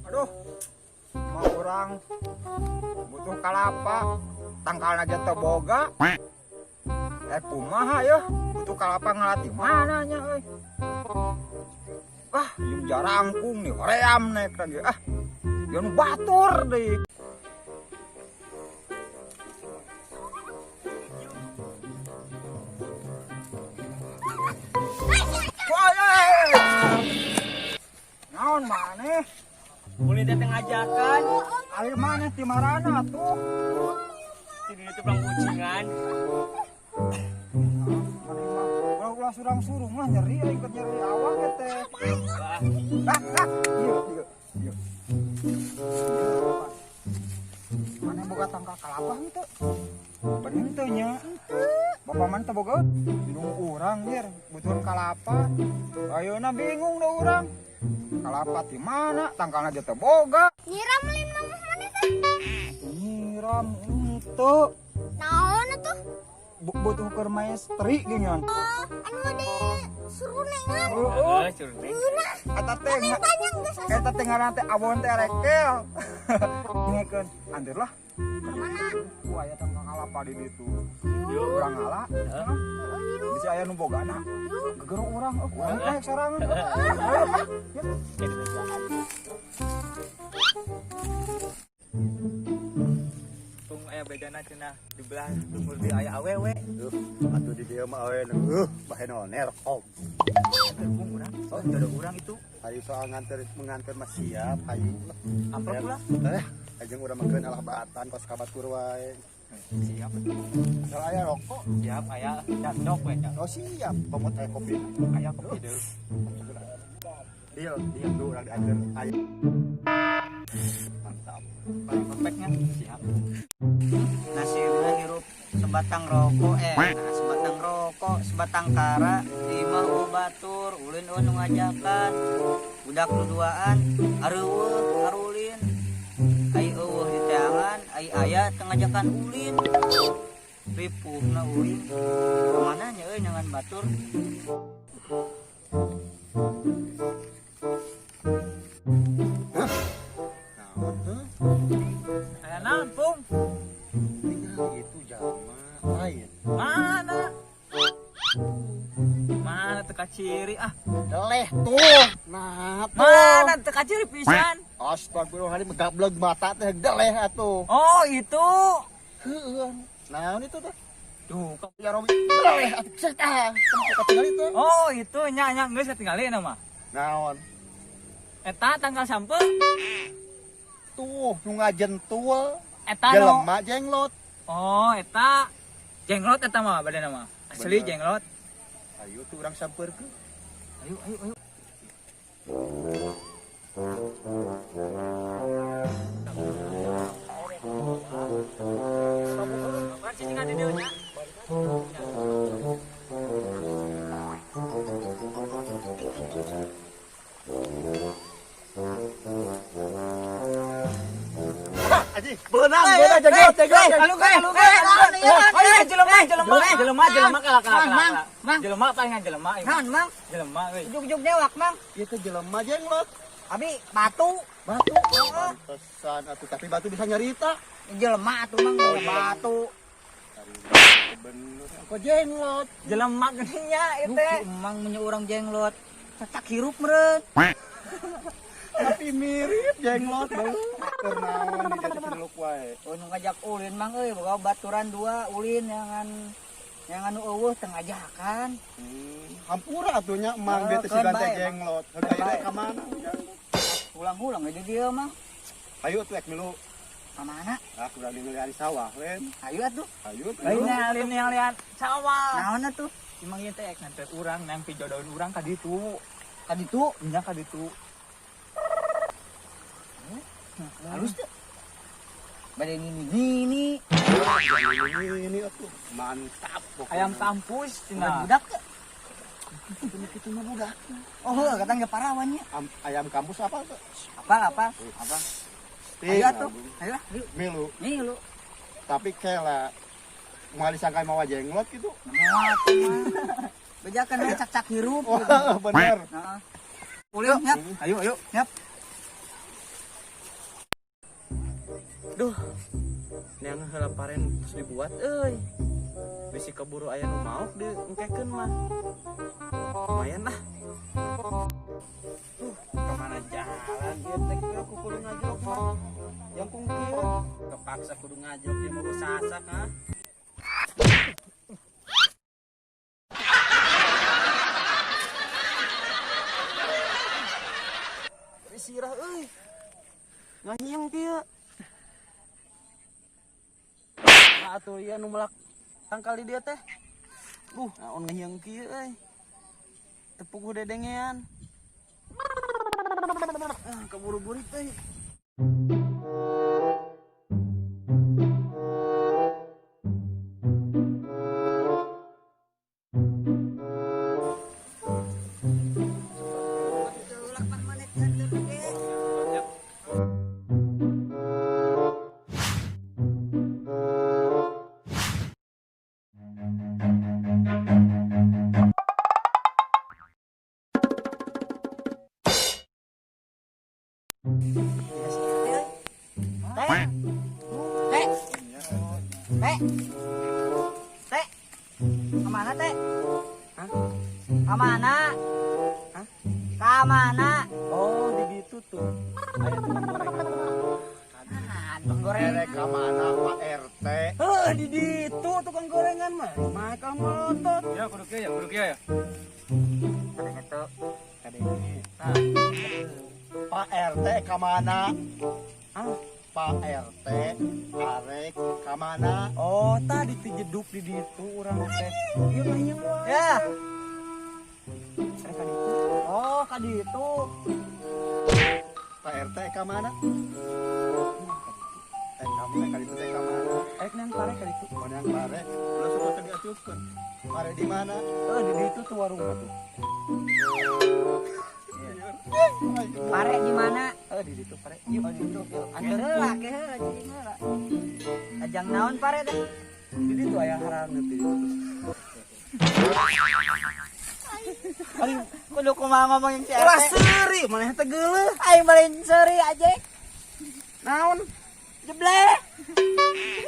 Aduh, mau urang butuh kalapa, tangkalna ge teu boga. Kumaha yeuh, butuh kalapa ngalati mana nya euy. Ah, ieu jarangkung nih, hoream naik lagi. Ah, ieu nu batur deui. Woi, naon maneh? Boleh datang ajakan. Air mana di marana tuh? Di itu pulang kucingan. Ulah ulah surang surung lah nyeri, aing keur nyeri awak ya teh. Ah, ah, iya, iya, iya. Mana boga tangkal kalapa henteu? Bener henteu nya. Bapak mana teu boga? Bingung urang yer, butuhan kalapa. Ayeuna bingung da urang. Kalapa di mana? Tangkalna ge teu boga. Nyiram lin mamah mana teh? Nyiram henteu. Naon atuh? Butuh keur maestri geuningan. Oh, anu di surunengan. Heeh. Heeh, suruneng. Eta teh Tanya geus asa. Eta teh ngaran teh awon teh rekel. Ngekeun anteur lah. Mana? Ku aya tangkal kalapa di ditu. Yeuh, urang ngala. Heeh. Bisa aya nu bogana. Gegero urang, urang naik sorangan. Ayo, ah. Tung aya bedana cenah di belah lumur di aya awewe. Atuh di dieu mah awe bahe nerkom. Terpung urang. Oh, jodoh urang itu. Hayu soal nganter menganter mah siap, hayu lah. Amplop ulah. Ajeng urang mah keun alah baatan kos ka batur wae. Siap. Asal aya rokok. Siap aya candok we nya. Oh siap, komot aya kopi. Aya kopi deui. Deal, deal du urang dianter aya. Mantap. Paling perfectnya siap. Nasibna hirup sebatang rokok nah, sebatang rokok, sebatang kara, di imah batur, ulin nu ngajakan, budak nu duaan, areuweuh arulin, ai eueuh di teangan, ai aya teu ngajakan ulin. Ripuhna ulin. Kamana nya euy nyangan batur? Hah? Naon heuh? Aya naon, Pung? Tinggal itu jalma lain. Mana? Mana teu kaciri ah? Deleh tuh. Nah, tuh. Mana teu kaciri pisan? Astagfirullahaladzim, gablek mata teh deleh atuh. Oh, itu. Heueuh. Naon itu tuh? Duh, kok ya Robi. Deleh atuh cet ah. Tempat katingali tuh. Oh, itu nya nya geus katingali na mah. Naon? Eta tangkal sampeu. Tuh, nu ngajentul. Eta nu jelema jenglot. Oh, eta jenglot eta mah badana mah. Asli Bener. Jenglot. Ayo tuh urang sampeurkeun. Ayo, ayo, ayo. Beunang, beunang jenglot, jenglot. Jelema, jelema, jelema, jelema kalah kalah Mang, kalah. mang. Jelema palingan jelema. Naon, Mang? Jelema euy. Ujug-ujug dewak, Mang. Ieu teh jelema jenglot. Abi batu. Batu. Pantesan atuh, tapi batu bisa nyarita. Jelema atuh, Mang, batu. Bener. Kok jenglot? Jelema geuning nya ieu teh. Emang punya orang jenglot. Cacak hirup meureun. Tapi mirip jenglot beuh. Keur naon di jati ciluk wae. Oh, nu ngajak ulin Mang euy, boga baturan dua ulin yang anu eueuh teu ngajakan. Hampura atuh nya Mang Oh, dia teh keun sigan teh bae, jenglot. Heug ayeuna Bae, ka mana ujang? Ulang-ulang aja dia Mang. Ayo atuh ek milu. Ka mana? Ah, kurang ningali sawah lain. Ayo atuh. Ayo atuh. Lain lain yang lihat sawah. Naon atuh? Emang ieu teh ek nganter urang nang pijodohin urang ka ditu. Ka ditu? Nya ka ditu. Halus teu? Bade nini. Ini atuh mantap pokoknya. Ayam kampus cenah. Budak teu? Kitu mah budak. Oh, heuh kata ge parawannya. Ayam kampus apa tuh? Apa? Apa? Ayo atuh. Ayo lah, yuk. Milu. Milu. Tapi kela moal disangka mawa jenglot gitu. Moal mah. Bejakan we cak-cak hirup. Oh, bener. Heeh. Ulin nyap. Ayo ayo. Nyap. Duh, neang heula paren terus dibuat euy. Bisi keburu aya nu maok diengkekeun mah. Lumayan lah. Tuh, kemana jalan ieu teh ku kudu ngajrok mah. Yang kungkir. Kepaksa kudu ngajrok ieu mah sasak ah. Sirah euy. Nganyieung kieu. Atuh ieu nu melak tangkal di dieu teh. Naon ngahieung kieu euy. Teu puguh dedengean. Ah, keburu-burit euy. Teh. Kemana teh? Hah? Kemana? Hah? Kemana? Oh, di ditu tuh. Aya tukang gorengan. Ah, tukang gorengan. Erek ka mana Pak RT? Heuh, di ditu tukang gorengan mah. Mah melotot. Ya kudu kieu ya, kudu kieu ya. Kadang itu. Kadenge. Tah. Pak RT ka mana? Ah, Pak RT arek ka mana? Oh, tadi dijeduk di ditu urang teh. Ieu mah ieu wae. Ya. Arek ka ditu. Oh, ka ditu. Pak RT ka mana? Kamu teh ka ditu teh ka mana? Arek nang pare ka ditu. Oh, nang pare. Ulah suka teh diacupkeun. Pare di mana? Oh, di ditu tuh warung mah tuh. Pare di mana? Oh, di ditu pare. Yuk, Oh, di ditu. Anteur heula ke heula cicing heula. Ajang naon pare teh? Di ditu aya haranget di ditu. Aing kudu kumaha ngomong yang si RT. Ulah seuri, maneh teh geuleuh. Aing balen seuri aja. Naon? Jeblek.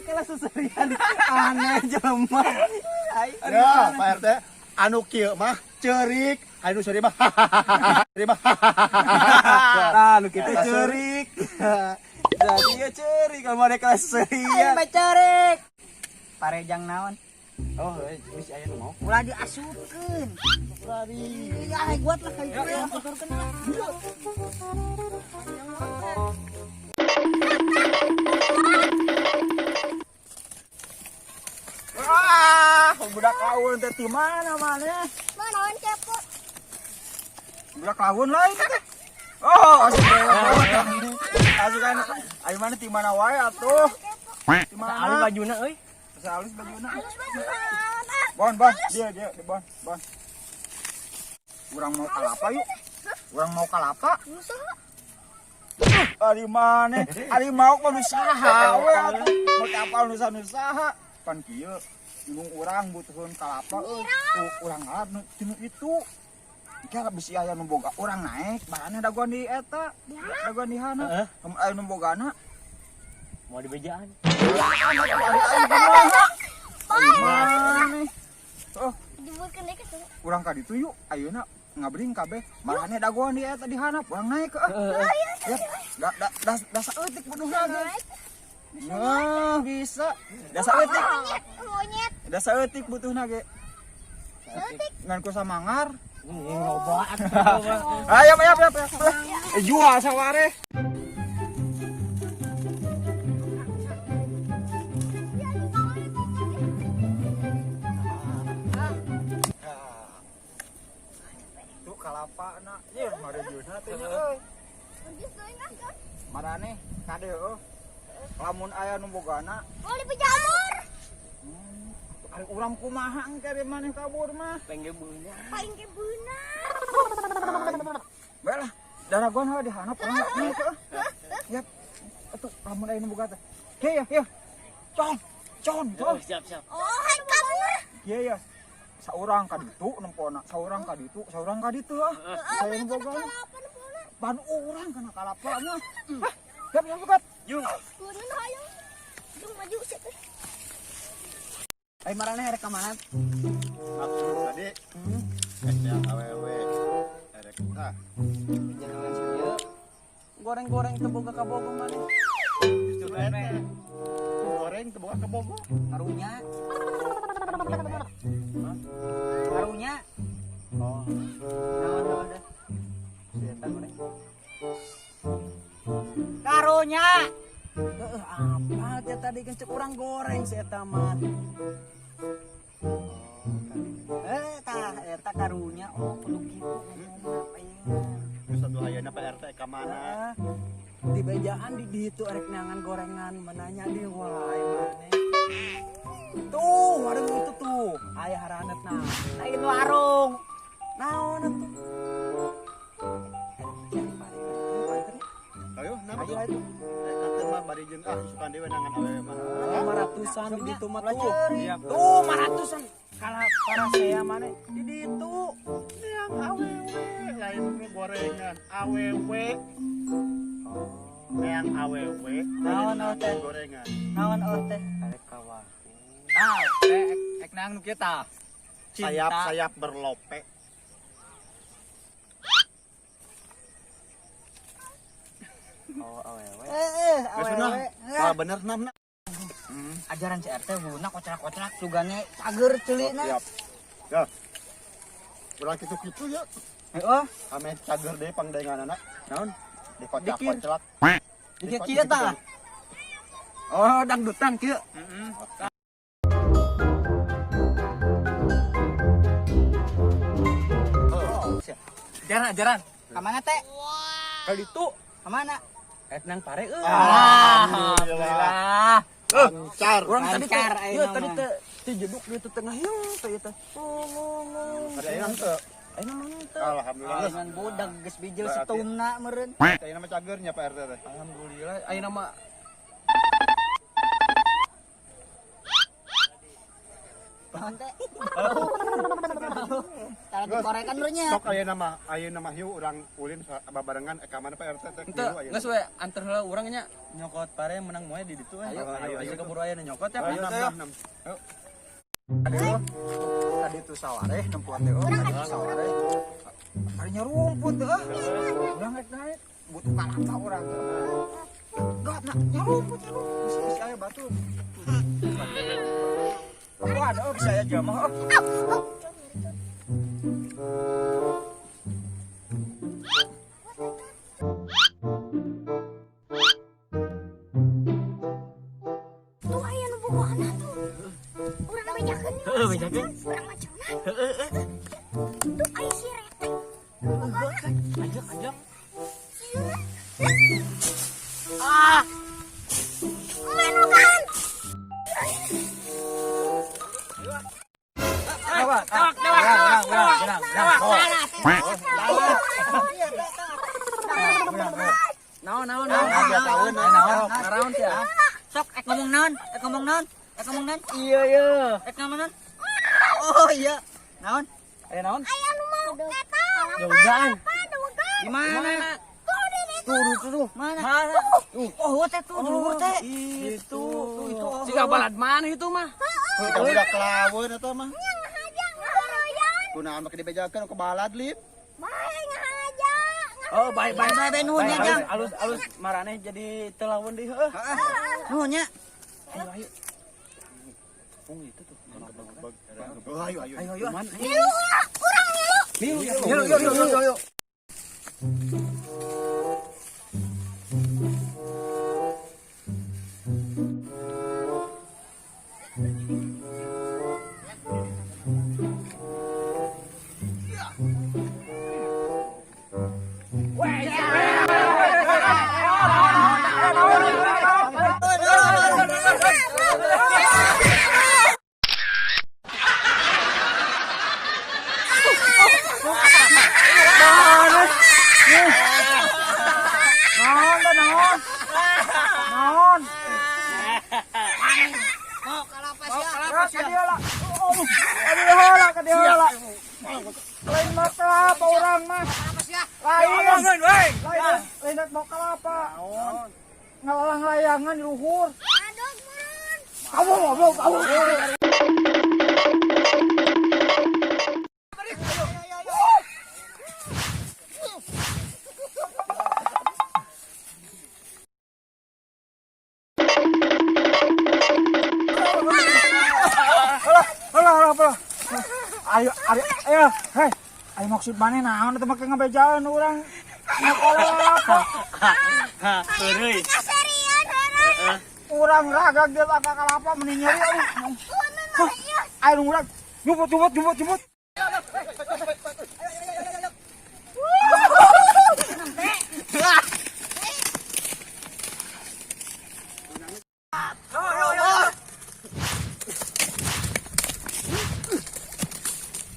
Kalah seserian aneh jelema. Ya, Pak RT, anu kieu mah ceurik, anu seuri mah. Seuri mah. Nah, nu kitu ceurik. Jadi ya ceurik kalau mana kelas Aing seserian. mah ceurik. Pare jang naon? Oh, bisi aya nu mau. Ulah diasupkeun. Iya, aing buat lah kayak gitu ya. Kotorkeun lah. Wah, budak laun teh di mana maneh? Mah naon kepo? Budak laun lain teh. Oh, asup asup kan ayo mana di mana wae atuh? Di mana? Alus bajuna euy. Asa alus bajuna. Halus baju naon ah? Bon, bon, dia dia bon, bon. Urang mau kalapa yuk. Urang mau kalapa. Musuh. Ari maneh? Ari mau mah nu saha we atuh. Mau kapal nu saha. Pan kieu indung urang butuheun kalapa euy. Urang ngalap nu tinu itu. Kira bisi aya nu boga urang naik, barana dagoan di eta. Dagoan di hana. Heeh. Aya nu bogana. Mau dibejaan. Ari maneh? Oh, Jebulkeun deui ka tuh. urang ka ditu yuk. Ayeuna ngabring kabeh. Marane dagoan di eta di hana, urang naik heuh. Ya, da da da da saeutik bunuhna ge. Nah, bisa. Da saeutik. Monyet, monyet. Da saeutik butuhna ge. Saeutik. Ngan ku samangar. Loba atuh. Ayo, ayo, ayo, ayo. Jual saware. Tuh kalapa. Kalapana. Ye, marejeuna teh nya euy. Marane kade heueuh. Lamun aya nu bogana, Mau dipejamur. Ari urang kumaha engke ari maneh kabur mah. Paling ge beunang. Paling ge beunang. Bae lah, daragoan heula di handap urang nya heueuh. Yap. Atuh lamun aya nu boga teh. Ye ya, ye. Con, con, con. Siap, siap. Oh, hai kabur. Iya ya. Saurang ka ditu nempona, saurang ka ditu, saurang ka ditu ah. Saya nu boga. Ban urang kana kalapa mah. Hah, siap siap bukat. Yung. Turun hayang. Yung maju sih. Ai marane rek ka mana? Maksud tadi yang awewe erek ah. Jangan saja. Goreng-goreng teu boga kabogoh maneh. Justru eta. Goreng teu boga kabogoh. Karunya. Karunya. Oh. Naon naon dah. Si eta goreng. Karunya. Heeh, apa teh tadi kan cek urang goreng si eta mah. Eh, tah eta karunya. Oh, kudu kitu ngomongna ayeuna. Geus atuh ayeuna Pak RT ka mana? Di bejaan di ditu erek neangan gorengan menanya di wae maneh. Tuh, warung itu tuh. Aya haranetna. Lain warung. Naon atuh? Ayo, nama Ayo atuh. Eta mah bari jeung ah isukan deui nangan awewe mah. 500-an di ditu mah tuh. Tuh, 500-an. Kalah para saya maneh di ditu. Yang awewe lain gorengan awewe. Yang awewe Naon teh? Gorengan. Naon teh? Arek kawah. Tah, ek nang nu kieu tah. Sayap-sayap berlope. Oh, awewe. Eh, Geus bener. awewe. Salah bener namna. Ajaran si RT guna kocrak-kocrak sugane cager ceulina. Siap. Ya. Urang kitu-kitu ya. Heeh. Ame cager deui pangdaenganana. Naon? Dikocak-koclak. Dikir kieu tah. Oh, dangdutan kieu. Heeh. Oh, siap. Jaran, jaran. Ka mana teh? Ka ditu Ka mana? Ek nang pare euy. Alhamdulillah. Lancar. Urang tadi teh, Lancar ieu ayeuna tadi mah. teh tijeduk di teu tengah hiung teh ieu teh. Ngomong. Ada yang teu. Ayeuna mah teu. Alhamdulillah. Dengan budak geus bijil Berarti- setumna meureun. Ayeuna mah cagernya Pak RT teh. Alhamdulillah ayeuna mah Naon teh? Tara dikorekan meureun nya. Sok ayeuna mah hiu urang ulin babarengan ka mana Pak RT teh. Henteu, geus we anter heula urang nya nyokot pare menang moe di ditu we. Ayo, ayo, ayo. Bisa keburu aya nu nyokot ya. Ayo, nam, nam. Aduh. Tadi tuh sawareh nempuan teh. Oh, tadi tuh sawareh. Karinya rumput teh. Urang rek naik butuh kalapa urang teh. Enggak, nah, nyarumput, nyarumput. Bisi aya batu. Oh, ada oh, bisa aya jamaah. Oh. Tuh aya nu bogohana tuh. Urang bejakeun. Heeh, bejakeun. Urang macamna. Tuh aya si retek. Bogohana. Ajak, ajak. Sieun. Ah, Menukan. Tewak, tewak, tewak, tewak, tewak. Naon naon naon. Naon, Naon naon teh. Sok ek ngomong naon? Ek ngomong naon? Ek ngomong naon? Iya iya. Ek ngomong naon? Oh iya. Naon? Aya naon? Aya nu mau eta. Jauhan. Apa Di mana? Tuh di ditu. Tuh, tuh, tuh. Mana? Mana? Oh, teh tuh, dulur teh. Itu. Tuh, itu. Oh. Siga balad mana itu mah? Kita budak kelaweun eta mah. Nya ngahaja ngahoreyan. Kunaon make dibejakeun ke balad lip. Bae ngahaja. Oh, bae bae. Bae, bae, nuhun nya, Jang. Alus alus maraneh jadi teu lawan deui heueuh. Nuhun nya. Ayo ayo. Pung itu tuh. Oh, ayo ayo. Ayo ayo. Ngilu urang, urang ngilu. Yuk yuk yuk yuk yuk. naon? Mau kalapa sia. Ka dieu lah. Ka dieu heula, ka dieu heula. Lain mah kelapa urang mah. Lain. Lain, lain mau kelapa. Ngalalang layangan di luhur. Adog meureun. Kamu goblok, kamu. Alah, alah, alah. Ayo, ayo, ayo, hei. Ayo maksud mana naon eta make ngabejaan urang. Nyakola apa? Heureuy. Kaserian heureuy. Urang ragag dia ka kalapa meni nyeri aduh. Punten mah ieu. Ayo urang jemput jemput jemput jemput.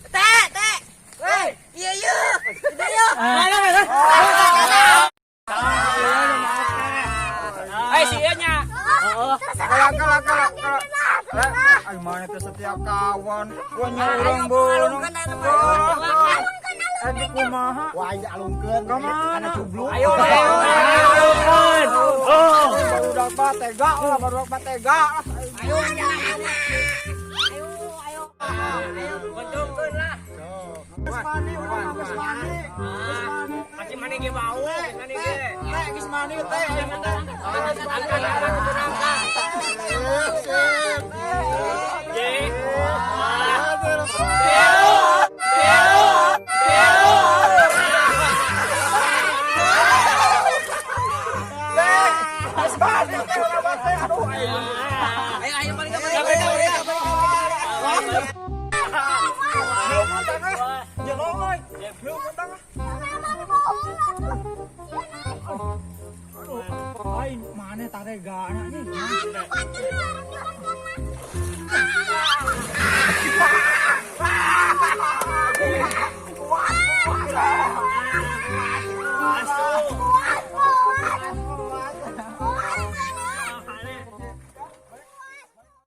Teh, teh. Iya, iya. Iya, iya. Eh si ieu nya. Kala kala kala kala. Ayo mana teh setiap kawan, gua nyurung beunung. Eh di kumaha? Wah, aing alungkeun Kamana? kana cubluk. Ayo ayo ayo. Oh, barudak mah tega lah, barudak mah tega lah. Ayo, ayo, ayo. Untungkeun lah. Geus mandi, urang mah geus mandi. Geus mandi. Masih mana ge bau, geus mandi ge. Teh, geus mandi teh. Angkat angkat angkat. Ye. Teh, geus mandi teh urang mah teh. Aduh, aing. Ayo, ayo balik, balik, balik, balik. Belum utang ah. Jelong euy. Belum utang ah. Aduh, aing mana taregana nih.